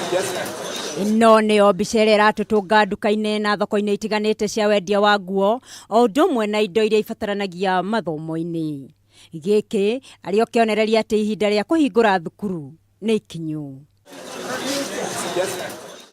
Ĩno nĩyo mbica ĩrĩa ĩratũtũnga nduka-inĩ na thoko-inĩ itiganĩte cia wendia wa nguo o ũndũ ũmwe na indo iria ibataranagia mathomo-inĩ. Gĩkĩ arĩ o kĩonereria atĩ ihinda rĩa kũhingũra thukuru nĩ ikinyu.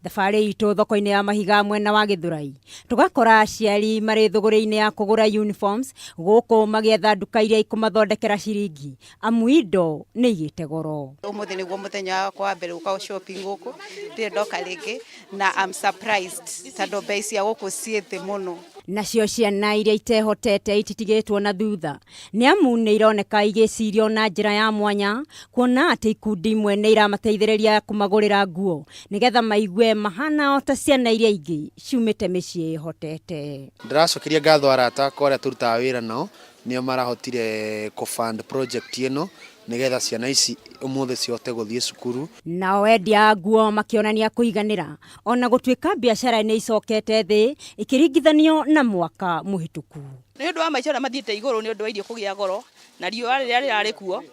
Thabarĩ itũ thoko-inĩ ya Mahiga mwena wa Gĩthũrai, tũgakora aciari marĩ thũgũrĩ-inĩ ya kũgũra uniforms gũkũ magĩetha nduka iria ikũmathondekera ciringi amu indo nĩ igĩte goro. Ũmũthĩ nĩguo mũthenya wakwa wa mbere gũka shopping gũkũ, ndirĩ ndoka rĩngĩ na I'm surprised tondũ mbei cia gũkũ ciĩ thĩ mũno. Nacio ciana iria itehotete ititigĩtwo na thutha nĩ amu nĩ ironeka igĩcirio na njĩra ya mwanya kuona atĩ ikundi imwe nĩ iramateithĩrĩria kũmagũrĩra nguo nĩgetha maigue mahana o ta ciana iria ingĩ ciumĩte mĩciĩ ĩhotete. Ndĩracokeria ngatho arata akwa arĩa tũrutaga wĩra nao, nĩo marahotire kũ fund project ĩno nĩgetha ciana ici ũmũthĩ cihote gũthiĩ cukuru. Nao endia a nguo makĩonania kũiganĩra ona gũtuĩka biacara nĩ icokete thĩ ikĩringithanio na mwaka mũhĩtũku. Nĩ ũndũ wa maica ũrĩa mathiĩte igũrũ nĩ ũndũ wa irio kũgĩa goro na riũa rĩrĩa rĩrarĩ kuo,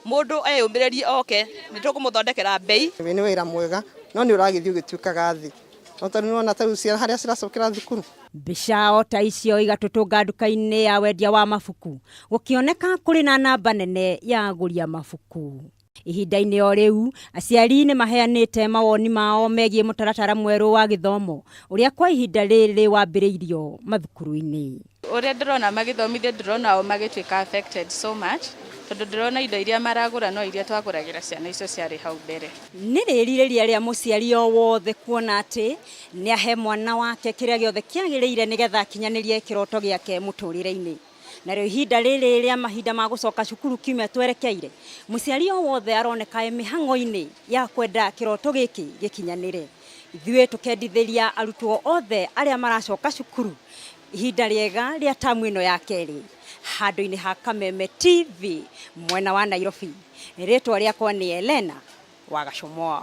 mũndũ eyũmĩrĩrie oke nĩ tũkũmũthondekera mbei. Nĩ wĩra mwega no nĩ ũragĩthiĩ ũgĩtuĩkaga thĩ no tondũ nĩwona ta rĩu ciana harĩa ciracokera thukuru. Mbica o ta icio igatũtũnga nduka-inĩ ya wendia wa mabuku gũkĩoneka kũrĩ na namba nene ya agũri a mabuku. Ihinda-inĩ o rĩu, aciari nĩ maheanĩte mawoni mao megiĩ mũtaratara mwerũ wa gĩthomo ũrĩa kwa ihinda rĩrĩ wambĩrĩirio mathukuru-inĩ. Ũrĩa ndĩrona magĩthomithio ndĩrona o magĩtuĩka affected so much tondũ ndĩrona indo iria maragũra no iria twagũragĩra ciana icio ciarĩ hau mbere. Nĩ rĩrirĩria rĩa mũciari o wothe kuona atĩ nĩ ahe mwana wake kĩrĩa gĩothe kĩagĩrĩire nĩgetha akinyanĩrie kĩroto gĩake mũtũrĩre-inĩ. Narĩo ihinda rĩrĩ rĩa mahinda ma gũcoka cukuru kiumia twerekeire, mũciari o wothe aroneka e mĩhang'o-inĩ ya kwenda kĩroto gĩkĩ gĩkinyanĩre. Ithuĩ tũkendithĩria arutwo othe arĩa maracoka cukuru ihinda rĩega rĩa tamu ĩno ya kerĩ handũ-inĩ ha Kameme TV mwena wa Nairobi. Rĩtwa rĩakwa nĩ Elena wa Gacũmwa.